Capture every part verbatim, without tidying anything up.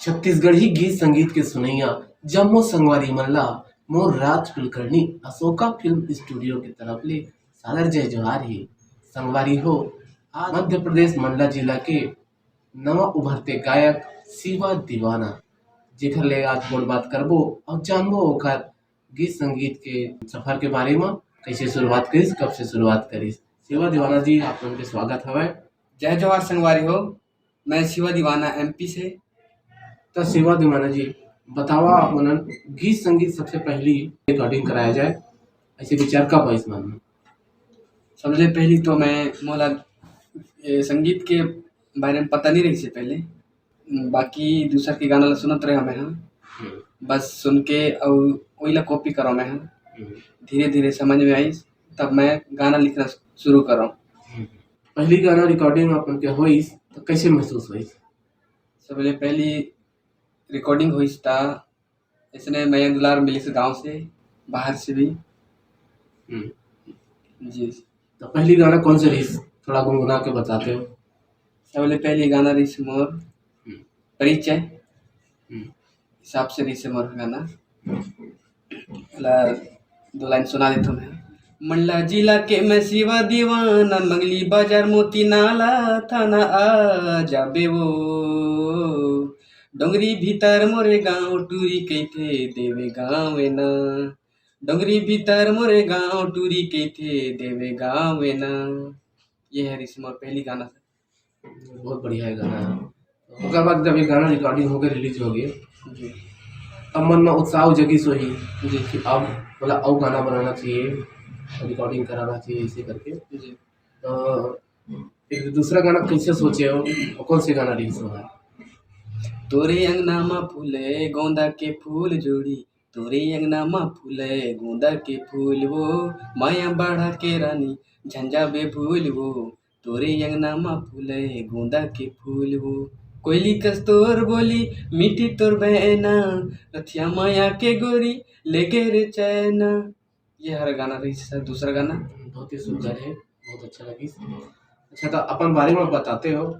छत्तीसगढ़ी गीत संगीत के सुनैया जम्मो संगवारी मन ला मोर राज कुलकर्णी अशोका फिल्म स्टूडियो के तरफ ले सादर जय जोहार हे। संगवारी हो, आज मध्य प्रदेश मंडला जिला के नवा उभरते गायक शिवा दीवाना, जेकर ले आज गोठ बात करबो अउ जानबो ओकर गीत संगीत के सफर के बारे म, कैसे शुरुआत करिस, कब से शुरुआत करिस। शिवा दीवाना जी, आप मन के स्वागत हवय। जय जोहार संगवारी हो, मैं शिवा दीवाना एमपी से। तो शिवा दीवाना जी, बतावा आप मन गीत संगीत सबसे पहली रिकॉर्डिंग कराया जाए, ऐसे विचार कब आइस मन में? सबले पहली तो मैं मोला ए, संगीत के बारे में पता नहीं रहिस हे पहले, बाकी दूसर के गाना ला सुनत रहे मैं ह। हम्म। बस सुन के अउ ओइला कॉपी करो मैं ह। हम्म। धीरे धीरे समझ में आइस, तब मैं गाना लिखना शुरू करो। हम्म। पहली गाना रिकॉर्डिंग अपन के होइस तो कैसे महसूस होइस? सबले पहली रिकॉर्डिंग होइस ता इसने मया दुलार मिलिस गांव से, बाहर से भी। हम्म। जी। तो पहली गाना कौन से रहिस, थोड़ा गुनगुना के बताते हो? सबले पहली गाना रहिस मोर हम्म। परिचय हम्म। हिसाब से रहिस मोर गाना। ला दो लाइन सुना देता हूँ मैं। मंडला जिला के मैं शिवा दीवाना, मंगली बाजार मोती नाला थाना आ जाबे वो। डोंगरी भीतर मोरे गांव टूरी कहिथे देवे गांव ए ना। डोंगरी भीतर मोरे गांव टूरी कहिथे देवे गांव ए ना। ये है रिस मोर पहली गाना से। बहुत बढ़िया है गाना। ओकर बाद जब ये गाना रिकॉर्डिंग हो गए, रिलीज हो गए, जी। अब मन में उत्साह जगिस होही जी। कि अब बोला अउ गाना बनाना चाहिए, रिकॉर्डिंग कराना चाहिए, ऐसे करके। जी। तो एक दूसरा गाना कैसे सोचे हो, और कौन से गाना रिलीज होगा? तोरे अंगना मा फूले गोंदा के फूल जोड़ी, तोरे अंगना मा फूले गोंदा के फूल वो, माया बाढ़ा के रानी झंझा बे फूल वो, तोरे अंगना मा फूले गोंदा के फूल वो। कोयली कस तोर बोली, मीठी तोर बहना, रथिया माया के गोरी, लेके रे चैना। ये हर गाना रहिस सर, दूसरा गाना। बहुत ही सुंदर है, बहुत अच्छा लगिस। अच्छा, तो अपन बारे में बताते हो,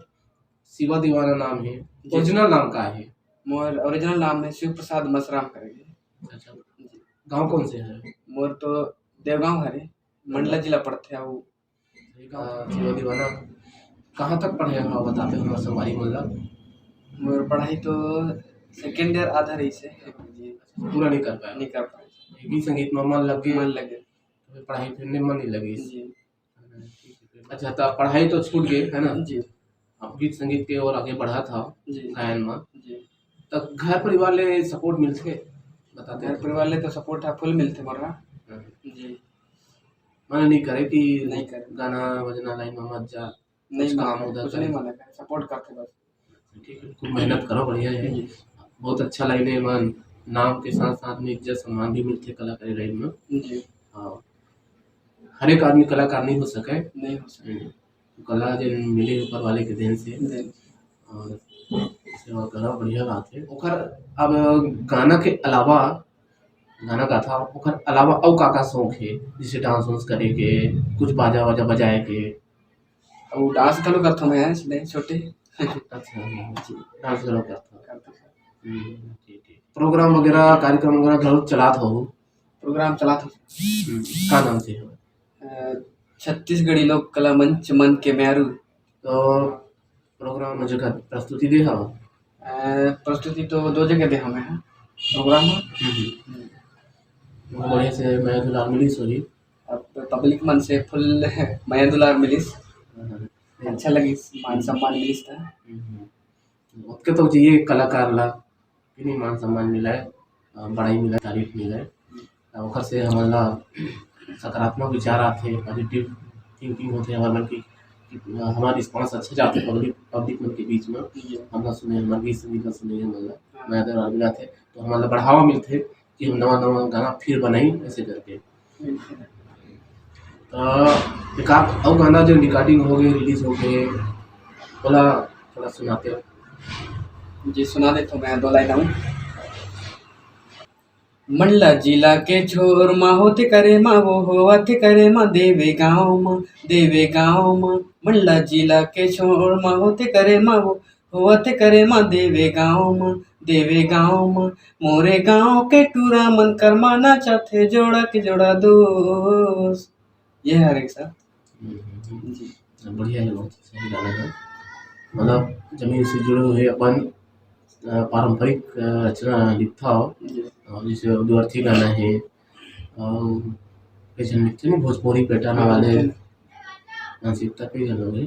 शिवा दीवाना नाम है, जी। ओरिजिनल नाम का है? मोर ओरिजिनल नाम है शिव प्रसाद मसराम करके। अच्छा, जी। गांव कौन से है? मोर तो देवगांव हरे, मंडला जिला पड़थे। वो अ, शिवा दीवाना, कहाँ तक पढ़े हो, बताते हो हमारे संगवारी मन ला? मोर पढ़ाई तो सेकेंड ईयर आधा रहिस हे जी। पूरा नहीं कर पाए? नहीं कर पाए। गीत संगीत में मन लग गए? मन लग गए। तो पढ़ाई फिर नहीं, मन नहीं लगी? जी। अच्छा, तो पढ़ाई तो छूट गई, है ना? जी। अब गीत संगीत के ओर आगे बढ़ा था जी। गायन में। जी। तो घर परिवार ले सपोर्ट मिलथे? बताते घर तो। परिवार ले तो सपोर्ट है, फुल मिलथे मोर ला। हाँ। जी। मना नहीं करे कि नहीं करे। गाना बजना लाइन में मत जा, नहीं कुछ मना काम करे, उधर कुछ नहीं करे। मना करे, सपोर्ट करथे बस। ठीक है, खूब मेहनत करो, बढ़िया है। जी। बहुत अच्छा लाइन है मन, नाम के साथ साथ में इज्जत सम्मान भी मिलथे कलाकारी लाइन में। जी। हाँ। हर एक आदमी कलाकार नहीं हो सके। नहीं हो सके। हम्म। कला जेन मिले ऊपर वाले के देन से। देन। और सेवा करा, बढ़िया बात है। ओकर अब गाना के अलावा, गाना गाथा, ओकर अलावा अउ का का शौक है, जैसे डांस वांस करे के, कुछ बाजा वाजा बजाए के? अउ डांस घलो करथों मैं, इसलिए छोटे। अच्छा, हाँ, हाँ, जी। डांस घलो करथो। करथो। हम्म, ठीक, ठीक। प्रोग्राम वगैरह, कार्यक्रम वगैरह घलो चलात हो? प्रोग्राम चलात हो। हम्म, का नाम से हो? अ, छत्तीसगढ़ी लोक कला मंच मन के म्यारू। तो प्रोग्राम में जगह प्रस्तुति दे हव? अ, प्रस्तुति तो दो जगह दे हमें हैं प्रोग्राम में। हम्म, हम्म। हम्म। बहुत बढ़िया से मया दुलार मिलिस होही। अब पब्लिक मन से फुल मया दुलार मिलिस। हम्म। अच्छा लगिस, मान सम्मान मिलिस था। हम्म। ओतके तो चाहिए कलाकार ला, कि नहीं, मान सम्मान मिले, अ, बड़ाई मिले, तारीफ मिले। अ, ओकर से हमन ला सकारात्मक विचार आथे, पॉजिटिव थिंकिंग होथे हमर मन की, कि, अ, हमार रिस्पॉन्स अच्छा जाथे पब्लिक, पब्लिक मन के बीच में। जी। हमला सुने, हमर गीत संगीत ला सुने, हमन ला हाँ। मया दुलार मिलथे, तो हमन ला बढ़ावा मिलथे कि हम नवा नवा गाना फिर बनाई, ऐसे करके। बिल्कुल। तो एक आध अउ गाना जो रिकॉर्डिंग हो गए, रिलीज हो गए, ओला थोड़ा सुनाते हो? जी, सुना देथों मैं दो लाइन अउ। मंडला जिला के छोर मा होथे करे मा वो, होवथे करे मा देवे गाँव मा, देवे गाँव मा। मंडला जिला के छोर मा होथे करे मा वो, होवथे करे मा देवे गाँव मा। देवे गांव म मोरे गांव के टूरा मन करमा नाचत हे जोड़ा के जोड़ा दोस्त। ये हरे सर। हम्म, जी। बढ़िया है, बहुत सही गाना है। मतलब जमीन से जुड़े हुए अपन अ, पारंपरिक अ, रचना लिखता हो, जी। और जैसे उद्वर्ती गाना है, और कैसे लिखते नहीं, भोजपुरी पेटाना वाले मानसिकता के गाना है,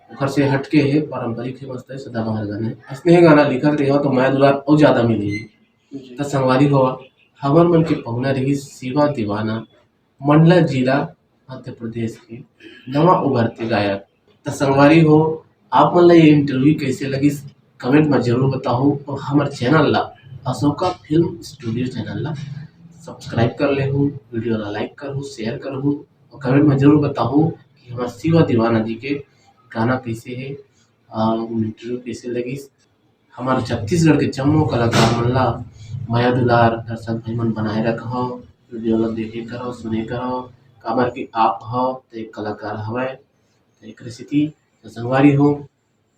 ओकर से हटके है, पारंपरिक है, मस्त है, सदाबहार गाना है। ऐसने ही गाना लिखत रहियो तो मया दुलार और ज्यादा मिली। जी। त संगवारी हो, हमर मन के पहुना रही शिवा दीवाना, मंडला जिला, मध्य प्रदेश के नवा उभरते गायक। त संगवारी हो, आप मन ला ये इंटरव्यू कैसे लगिस, कमेंट में जरूर बताओ, और हमर चैनल ला, अशोका फिल्म स्टूडियो चैनल ला सब्सक्राइब कर लेहू, वीडियो ला लाइक करहू, शेयर करहू, और कमेंट में जरूर बताओ कि हमर शिवा दीवाना जी के गाना कैसे है, और इंटरव्यू कैसे लगिस। हमारे छत्तीसगढ़ के जम्मो कलाकार मन ला मया दुलार दर्शक भाई मन बनाए रखो, वीडियो ला देखे करो, सुने करो, काबर कि आप हो तो एक कलाकार हवय, तो एक स्थिति। तो संगवारी हो,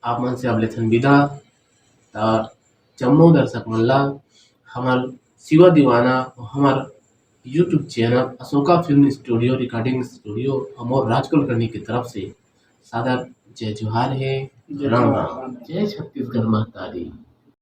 आप मन से अब लेथन विदा। तो जम्मो दर्शक मन ला हमर शिवा दीवाना और हमर YouTube channel Ashoka film studio recording studio हमर राजकुलकर्णी की तरफ से सादर जय जोहार है। जय राम जोहार, राम। राम। जय छत्तीसगढ़ महतारी।